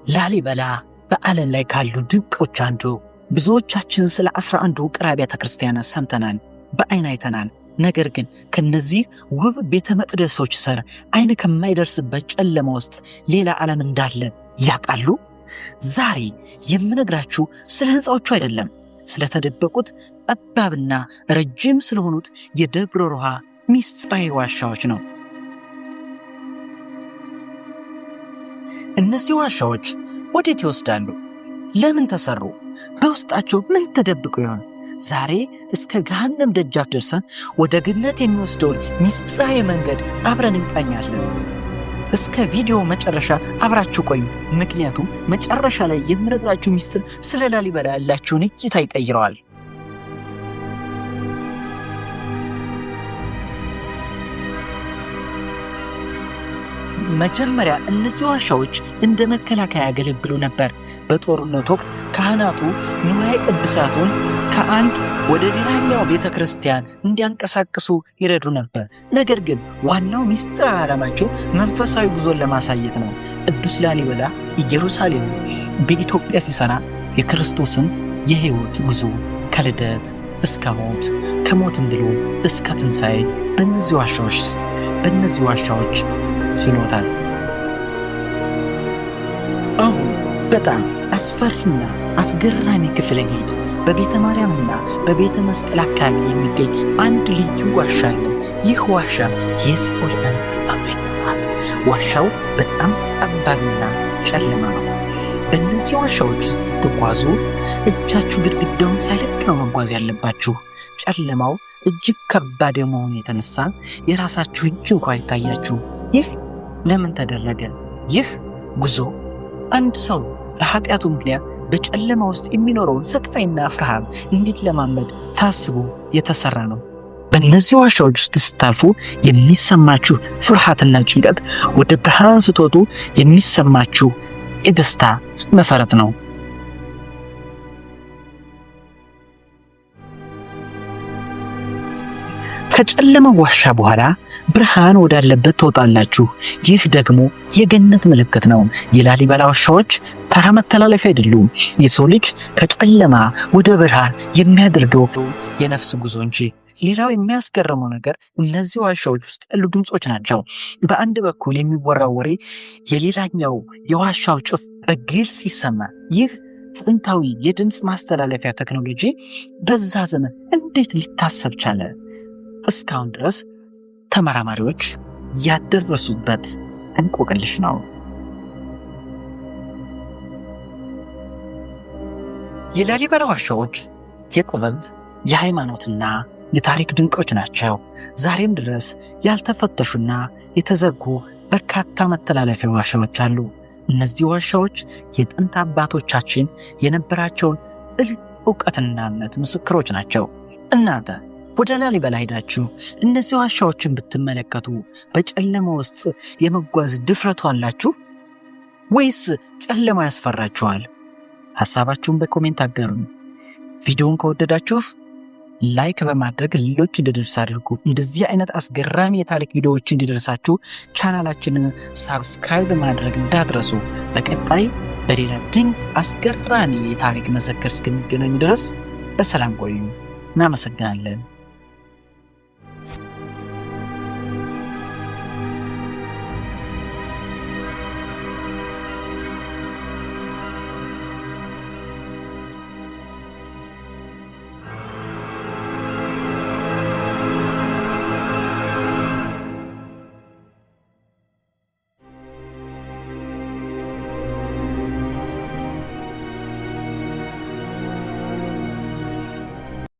ላሊበላ በዓለም ላይ ካሉ ድንቆች አንዱ። ብዙዎቻችን ስለ 11 ውቅር አብያተ ክርስቲያናት ሰምተናል፣ በአይን አይተናል። ነገር ግን ከነዚህ ውብ ቤተ መቅደሶች ስር አይን ከማይደርስበት ጨለማ ውስጥ ሌላ ዓለም እንዳለ ያውቃሉ? ዛሬ የምነግራችሁ ስለ ሕንፃዎቹ አይደለም፣ ስለተደበቁት ጠባብና ረጅም ስለሆኑት የደብረ ሮሃ ሚስጥራዊ ዋሻዎች ነው። እነዚህ ዋሻዎች ወዴት ይወስዳሉ? ለምን ተሰሩ? በውስጣቸው ምን ተደብቆ ይሆን? ዛሬ እስከ ገሃነም ደጃፍ ደርሰን ወደ ገነት የሚወስደውን ሚስጥራዊ መንገድ አብረን እንቃኛለን። እስከ ቪዲዮ መጨረሻ አብራችሁ ቆዩ። ምክንያቱም መጨረሻ ላይ የምነግራችሁ ሚስጥር ስለ ላሊበላ ያላችሁን እይታ ይቀይረዋል። መጀመሪያ እነዚህ ዋሻዎች እንደ መከላከያ ያገለግሉ ነበር። በጦርነት ወቅት ካህናቱ ንዋየ ቅድሳቱን ከአንድ ወደ ሌላኛው ቤተ ክርስቲያን እንዲያንቀሳቅሱ ይረዱ ነበር። ነገር ግን ዋናው ምስጢራዊ ዓላማቸው መንፈሳዊ ጉዞን ለማሳየት ነው። ቅዱስ ላሊበላ ኢየሩሳሌም በኢትዮጵያ ሲሰራ የክርስቶስን የሕይወት ጉዞ ከልደት እስከ ሞት፣ ከሞትም ብሎ እስከ ትንሣኤ በእነዚህ ዋሻዎች ስሎታል። አሁን በጣም አስፈሪና አስገራሚ ክፍል እንሂድ። በቤተ ማርያምና በቤተ መስቀል አካባቢ የሚገኝ አንድ ልዩ ዋሻ አለ። ይህ ዋሻ የሲኦል በር ተብሎ ይጠራል። ዋሻው በጣም ጠባብና ጨለማ ነው። በእነዚህ ዋሻዎች ውስጥ ስትጓዙ እጃችሁ ግድግዳውን ሳይለቅ ነው መጓዝ ያለባችሁ። ጨለማው እጅግ ከባድ የመሆኑ የተነሳ የራሳችሁ እጅ እንኳ አይታያችሁ። ይህ ለምን ተደረገ? ይህ ጉዞ አንድ ሰው በኃጢአቱ ምክንያት በጨለማ ውስጥ የሚኖረውን ስቃይና ፍርሃት እንዲለማመድ ታስቦ የተሰራ ነው። በእነዚህ ዋሻዎች ውስጥ ስታልፉ የሚሰማችሁ ፍርሃትና ጭንቀት ወደ ብርሃን ስትወጡ የሚሰማችሁ የደስታ መሰረት ነው። ከጨለማው ዋሻ በኋላ ብርሃን ወዳለበት ትወጣላችሁ። ይህ ደግሞ የገነት ምልክት ነው። የላሊበላ ዋሻዎች ተራ መተላለፊያ አይደሉም። የሰው ልጅ ከጨለማ ወደ ብርሃን የሚያደርገው የነፍስ ጉዞ እንጂ። ሌላው የሚያስገርመው ነገር እነዚህ ዋሻዎች ውስጥ ያሉ ድምፆች ናቸው። በአንድ በኩል የሚወራው ወሬ የሌላኛው የዋሻው ጫፍ በግልጽ ይሰማል። ይህ ጥንታዊ የድምፅ ማስተላለፊያ ቴክኖሎጂ በዛ ዘመን እንዴት ሊታሰብ ቻለ? እስካሁን ድረስ ተመራማሪዎች ያልደረሱበት እንቆቅልሽ ነው። የላሊበላ ዋሻዎች የጥበብ፣ የሃይማኖትና የታሪክ ድንቆች ናቸው። ዛሬም ድረስ ያልተፈተሹና የተዘጉ በርካታ መተላለፊያ ዋሻዎች አሉ። እነዚህ ዋሻዎች የጥንት አባቶቻችን የነበራቸውን ጥልቅ እውቀትና እምነት ምስክሮች ናቸው። እናንተ ወደ ላሊበላ ሄዳችሁ እነዚህ ዋሻዎችን ብትመለከቱ በጨለማ ውስጥ የመጓዝ ድፍረቱ አላችሁ ወይስ ጨለማ ያስፈራችኋል? ሐሳባችሁን በ comment አጋሩን። ቪዲዮውን ከወደዳችሁ like በማድረግ ሌሎች እንዲደርስ አድርጉ። እንደዚህ አይነት አስገራሚ የታሪክ ቪዲዮዎች እንዲደርሳችሁ ቻናላችንን subscribe ማድረግ እንዳትረሱ። በቀጣይ በሌላ ድንቅ አስገራሚ የታሪክ መዘክር እስክንገናኝ ድረስ በሰላም ቆዩ። እናመሰግናለን።